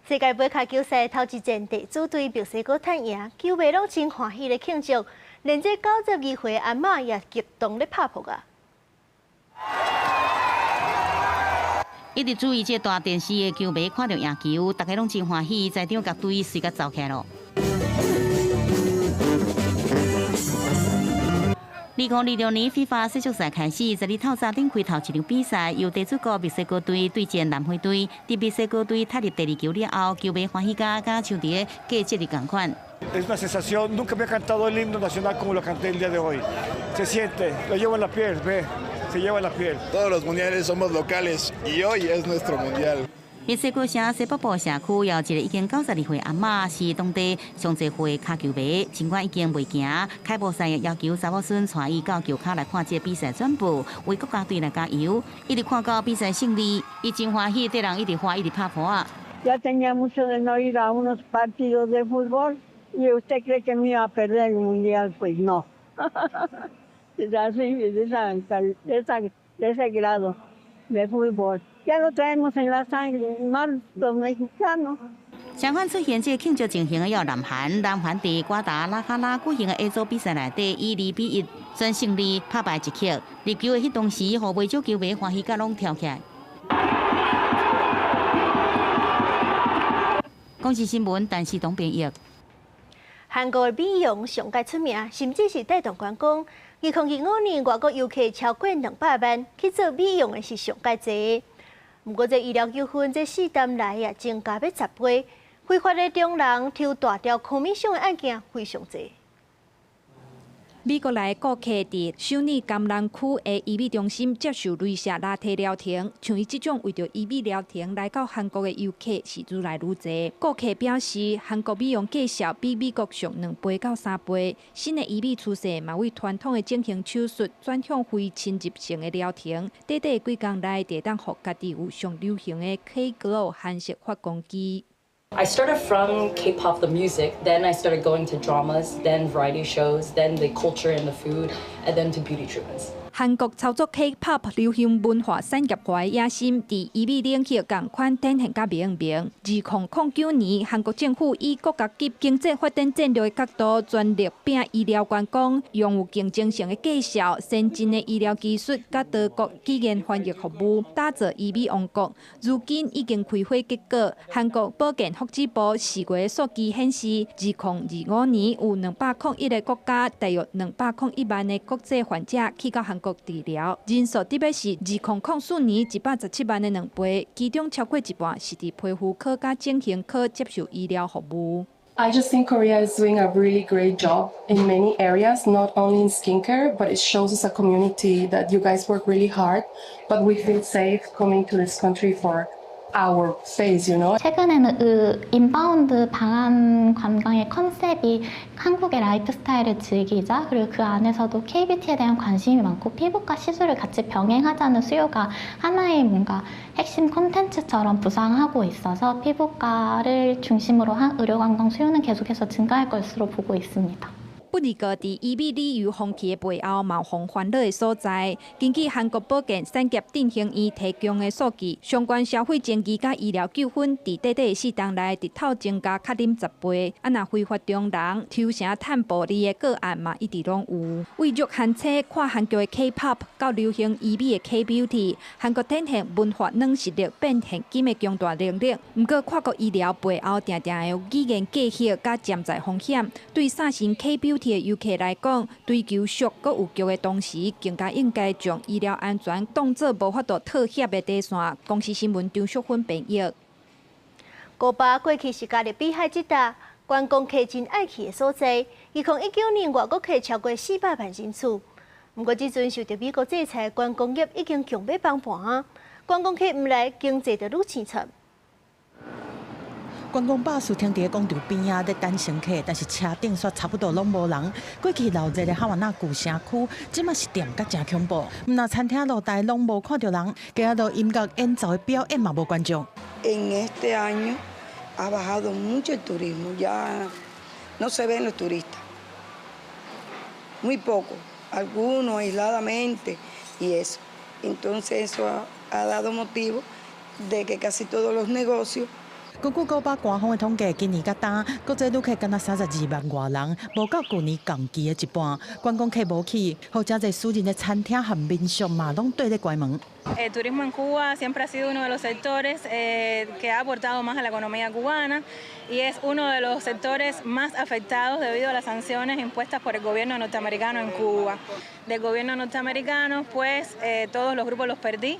Speaker 1: 世界盃跤球賽頭一戰，地主隊墨西哥趁贏，球迷攏真歡喜咧慶祝，連這92歲阿嬤也激動咧拍噗仔。
Speaker 17: 一直注意這大電視的球迷看著贏球，大家攏真歡喜，在場共隊隨共走起來囉。2026年 FIFA 世足賽開始，十日透早頂開頭一場比賽，由地主國墨西哥隊對戰南非隊。佇墨西哥隊踢入第二球了後，球迷歡喜甲敢像佇咧過節日仝款。
Speaker 18: Es una sensación, nunca había cantado el himno nacional como lo canté el día de hoy. Se siente, lo llevo en la piel, ve, se lleva en la piel.
Speaker 19: Todos los mundiales somos locales y hoy es nuestro mundial.
Speaker 17: 墨西哥城西北部社區有一个已經92歲阿嬤，是當地上濟歲跤球迷，儘管已經袂行，開幕賽也要求查某孫帶伊到球跤來看這个比賽轉播，為國家隊來加油。一直看到比賽勝利，伊真歡喜，綴人一直歡一直拍噗仔。
Speaker 20: Ya tenía mucho de no ir a unos partidos de fútbol y usted cree que me iba a perder el mundial, pues no. Es así, de ese grado de fútbol. Ya lo traemos en la sangre, más los mexicanos.
Speaker 17: 相反出現這個慶祝情形的有南韓，南韓佇瓜達拉哈拉舉行的 A 組比賽內底，以2比1全勝利拍敗捷克。入球的彼當時，予袂少球迷歡喜甲攏跳起來。公視新聞，陳世東編譯。
Speaker 1: 韓國的美容上蓋出名，甚至是帶動觀光。2025年外國遊客超過200萬去做美容的是上蓋濟。毋過，這醫療糾紛這4年來也增加欲10倍，非法的中人抽大條康米箱的案件非常濟。
Speaker 4: 美國來顧客佇首爾江南區的醫美中心接受鐳射拉提療程，像伊這種為著醫美療程來到韓國的遊客是愈來愈濟。顧客表示，韓國美容價數比美國俗2倍到3倍，新的醫美趨勢嘛為傳統的整形手術轉向非侵入性的療程。短短幾工內，就會當予家己有上流行的 K-Glow 韓式發光肌。
Speaker 5: I started from K-pop, the music, then I started going to dramas, then variety shows, then the culture and the food, and then to beauty treatments.
Speaker 4: 韓國操作 K-pop 流行文化產業化的野心，佇醫美領域仝款展現甲明明。2009年，韓國政府以國家級經濟發展戰略的角度，全力拼醫療觀光，用有競爭性的價數、先進的醫療技術，佮多國語言翻譯服務，打造醫美王國。如今已經開花結果。韓國保健福祉部4月數據顯示，2025年有201個國家，大約201萬的國際患者去到韓國治療，人數特別是2004年117萬的2倍，其中超過一半是佇皮膚科佮整形科接受醫療服務。
Speaker 6: I just think Korea is doing a really great job in many areas, not only in skincare, but it shows as a community that you guys work really hard, but we feel safe coming to this country for our face.
Speaker 12: 최근에는 그 inbound 방한 관광의 컨셉이 한국의 라이프 스타일을 즐기자, 그리고 그 안에서도 K-beauty에 대한 관심이 많고 피부과 시술을 같이 병행하자는 수요가 하나의 뭔가 핵심 콘텐츠처럼 부상하고 있어서 피부과를 중심으로 한 의료관광 수요는 계속해서 증가할 것으로 보고 있습니다.
Speaker 4: 不過，佇醫美旅遊風氣的背後，嘛有予煩惱的所在。根據韓國保健產業振興院提供的數據，相關消費爭議佮醫療糾紛，佇短短的4冬內，直透增加較恁10倍。啊，若非法中人抽成趁暴利的個案嘛，一直攏有。為弱韓車看韓劇的 K-pop 到流行醫美的 K-beauty，韓國展現文化軟實力變現金的強大能力。毋過，跨國醫療背後，定定會有語言隔閡佮潛在風險，對三星 K-beauty 的遊客來講，追求俗閣有腳的同時，更加應該將醫療安全當做無法度妥協的底線。公視新聞張淑芬編譯。
Speaker 1: 古巴過去是加勒比海這搭觀光客真愛去的所在。2019年外國客超過400萬人次。毋過這陣受著美國制裁，觀光業已經強欲崩盤啊！觀光客毋來，經濟就愈淒慘。
Speaker 21: 觀光巴士停佇廣場邊仔咧等乘客，但是車頂煞差不多攏無人。過去鬧熱的哈瓦那舊城區，這馬是恬甲誠恐怖。毋但餐廳露台攏無看著人，街仔音樂演奏的表演嘛無觀眾。
Speaker 22: En este año ha bajado mucho el turismo, ya no se ven los turistas, muy poco, algunos aisladamente y eso. Entonces eso ha dado motivo de que casi todos los negocios
Speaker 21: 根據古巴官方的統計，今年佮今國際旅客敢若32萬外人，無夠舊年同期的一半。觀光客無去，予誠濟私人的餐廳和民宿嘛攏綴咧關門。
Speaker 23: El turismo en Cuba siempre ha sido uno de los sectores que ha aportado más a la economía cubana y es uno de los sectores más afectados debido a las sanciones impuestas por el gobierno norteamericano en Cuba. Del gobierno norteamericano, pues todos los grupos los perdí.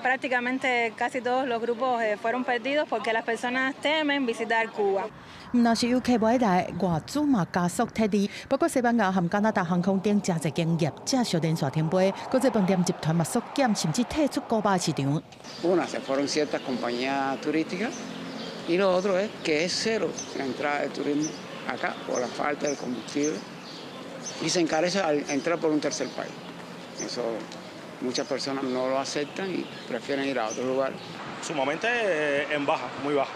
Speaker 23: Prácticamente casi todos los grupos fueron perdidos porque las personas temen visitar Cuba.
Speaker 21: 毋但是遊客無愛來，外資嘛加速撤離，包括西班牙和加拿大航空等誠濟間業者小連續停飛，國際飯店集團嘛縮減甚至退出古巴市場。
Speaker 24: Una, se fueron ciertas compañías turísticas y lo otro es que es cero la entrada de turismo acá por la falta de combustible y se encarece al entrar por un tercer país. Eso muchas personas no lo aceptan y prefieren ir a otro lugar.
Speaker 25: Sumamente en baja, muy baja.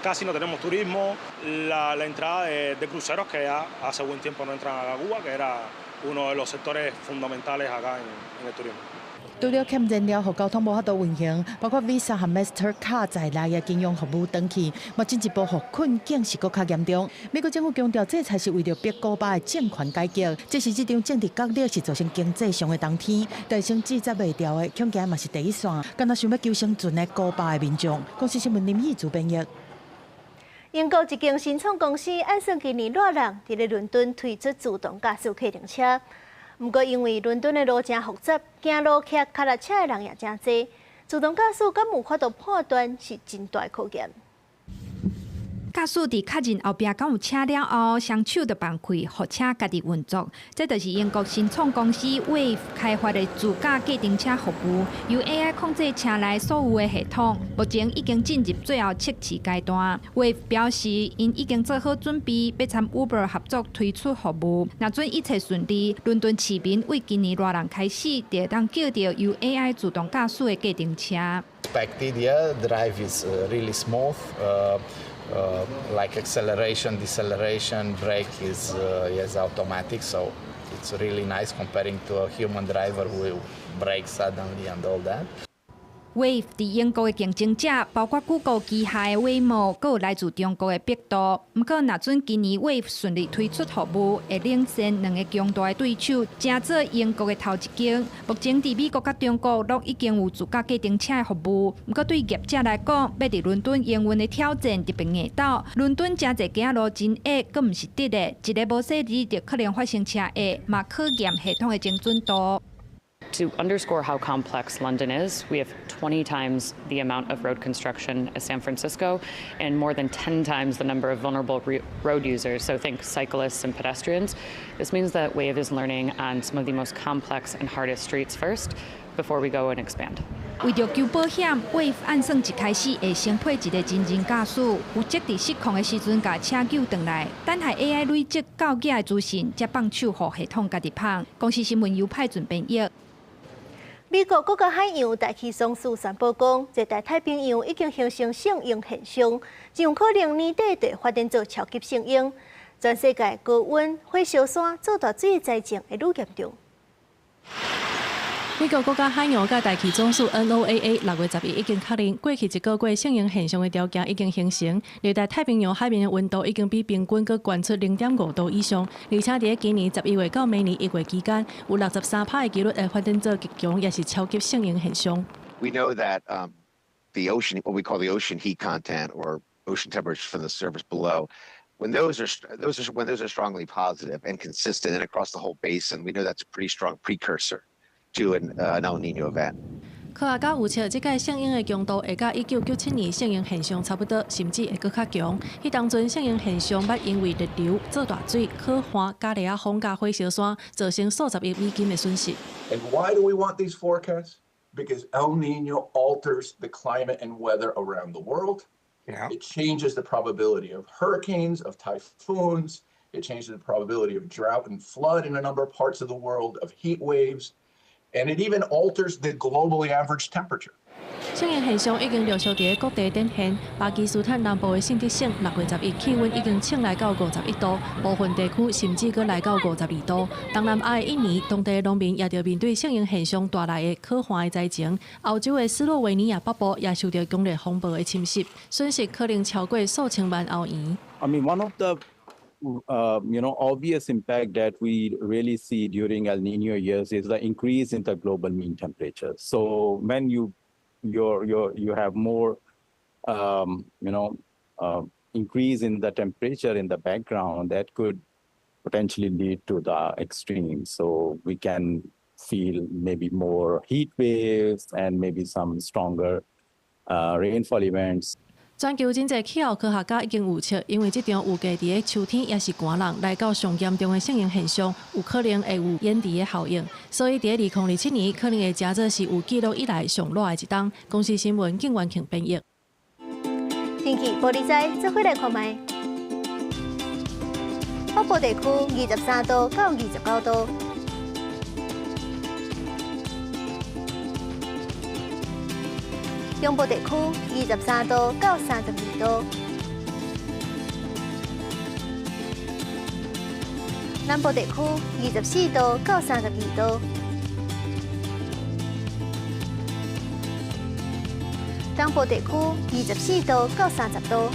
Speaker 25: Casi no tenemos turismo, la entrada de cruceros que ya hace buen tiempo no entran a Cuba, que era uno de los sectores fundamentales acá en el turismo.
Speaker 21: 除了欠燃料，予交通無法度運行，包括 Visa 和 Mastercard 在內的金融服務斷去，嘛進一步予困境是閣較嚴重。美國政府強調，制裁是為著逼古巴的政權改革，這是這場政治角力是造成經濟上的冬天。但先制裁袂牢的，恐驚嘛是第一線，敢若想欲求生存的古巴的民眾。公視新聞林義祖編譯。
Speaker 1: 英國一間新創公司按算今年熱人佇咧倫敦推出自動駕駛客運車。毋過因為倫敦的路誠複雜，行路騎跤踏車的人也誠濟，自動駕駛敢有法度判斷是真大考驗。
Speaker 4: 駕駛佇確認後壁敢有車了後，雙手就放開，予車家己運作。這就是英國新創公司 Wayve 開發的自駕計程車服務，由 AI 控制車內所有的系統。目前已經進入最後測試階段。Wayve 表示，𪜶已經做好準備，欲參 Uber 合作推出服務。若準一切順利，倫敦市民對今年熱人開始，就會當叫著由 AI 自動駕駛的計程車。
Speaker 3: Expected, yeah, drive is really smooth. Like acceleration, deceleration, brake is yes, automatic, so it's really nice comparing to a human driver who will brake suddenly and all that.
Speaker 4: Wayve 佇英國的競爭者包括谷歌旗下的 Waymo，閣有來自中國的百度。毋過，若準今年 Wayve 順利推出服務，會領先兩个強大的對手，成做英國的頭一間。目前佇美國佮中國攏已經有自駕計程車的服務。毋過對業者來講，欲佇倫敦營運的挑戰特別硬鬥。倫敦誠濟街仔路真狹，閣毋是直的，一个無細膩就可能發生車禍，嘛考驗系統的精準度。
Speaker 7: To underscore how complex London is, we have 20 times the amount of road construction as San Francisco and more than 10 times the number of vulnerable road users, so think cyclists and pedestrians. This means that Wayve is learning on some of the most complex and hardest streets first before we go and expand.
Speaker 4: 為著求保險，Wayve 按算一開始會先配一个真人駕駛，負責佇失控的時陣共車救轉來，等待 AI 累積到額的資訊，才放手予系統家己跑。公視新聞由派准編譯。
Speaker 1: 美國國家海洋大氣總署宣布講，熱帶太平洋已經形成聖嬰現象，真有可能年底就會發展做超級聖嬰。全世界高溫、火燒山、做大水的災情會愈嚴重。
Speaker 8: 美國國家海洋佮大氣總署 NOAA 6月11已經確認，過去一個月聖嬰現象的條件已經形成。熱帶太平洋海面的溫度已經比平均閣懸出0.5度以上，而且佇今年11月到明年1月期間，有63趴的幾率會發展做極強，抑是超級聖嬰現象。
Speaker 9: We know that the ocean, what we call the ocean heat content or ocean temperature from the surface below, when those are strongly positive and consistent and across the whole basin, we know that's a pretty strong precursor to an El Nino event.
Speaker 8: 科學家預測，這屆聖嬰的強度會佮1997年聖嬰現象差不多，甚至會閣較強。彼當陣聖嬰現象捌因為熱流、做大水、可旱、加熱仔風佮火燒山，造成數十億美金的損失。
Speaker 10: And why do we want these forecasts? Because El Nino alters the climate and weather around the world. It changes the probability of hurricanes, of typhoons. It changes the probability of drought and flood in a number of parts of the world, of heat waves. And it even alters the globally average temperature.
Speaker 8: 聖嬰現象已經陸續佇各地展現。巴基斯坦南部的信德省6月11氣溫已經衝來到51度，部分地區甚至閣來到52度。東南亞的印尼，當地農民也著面對聖嬰現象帶來的可旱的災情。歐洲的斯洛維尼亞北部也受著強烈風暴的侵襲，損失可能超過數千萬歐元。
Speaker 11: I mean, one of the obvious impact that we really see during El Nino years is the increase in the global mean temperature. So when you have more increase in the temperature in the background, that could potentially lead to the extreme. So we can feel maybe more heat waves and maybe some stronger rainfall events.
Speaker 8: 全球真濟氣候科學家已經預測，因為這場預計佇咧秋天抑是寒冷來到上嚴重的聖嬰現象，有可能會有延遲的效應。所以佇2027年可能會成做是有記錄以來上熱的一冬。公視新聞景元慶編譯。
Speaker 1: 天氣玻璃仔，做伙來看覓。北部地區23度到29度。中部地區23度到32度，南部地區24度到32度，東部地區24度到30度，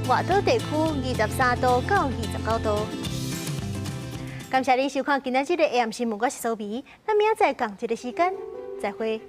Speaker 1: 外島地區23度到29度。感謝您收看今仔日的 AM 新聞，我是蘇美。咱明仔載仝一个時間，再會。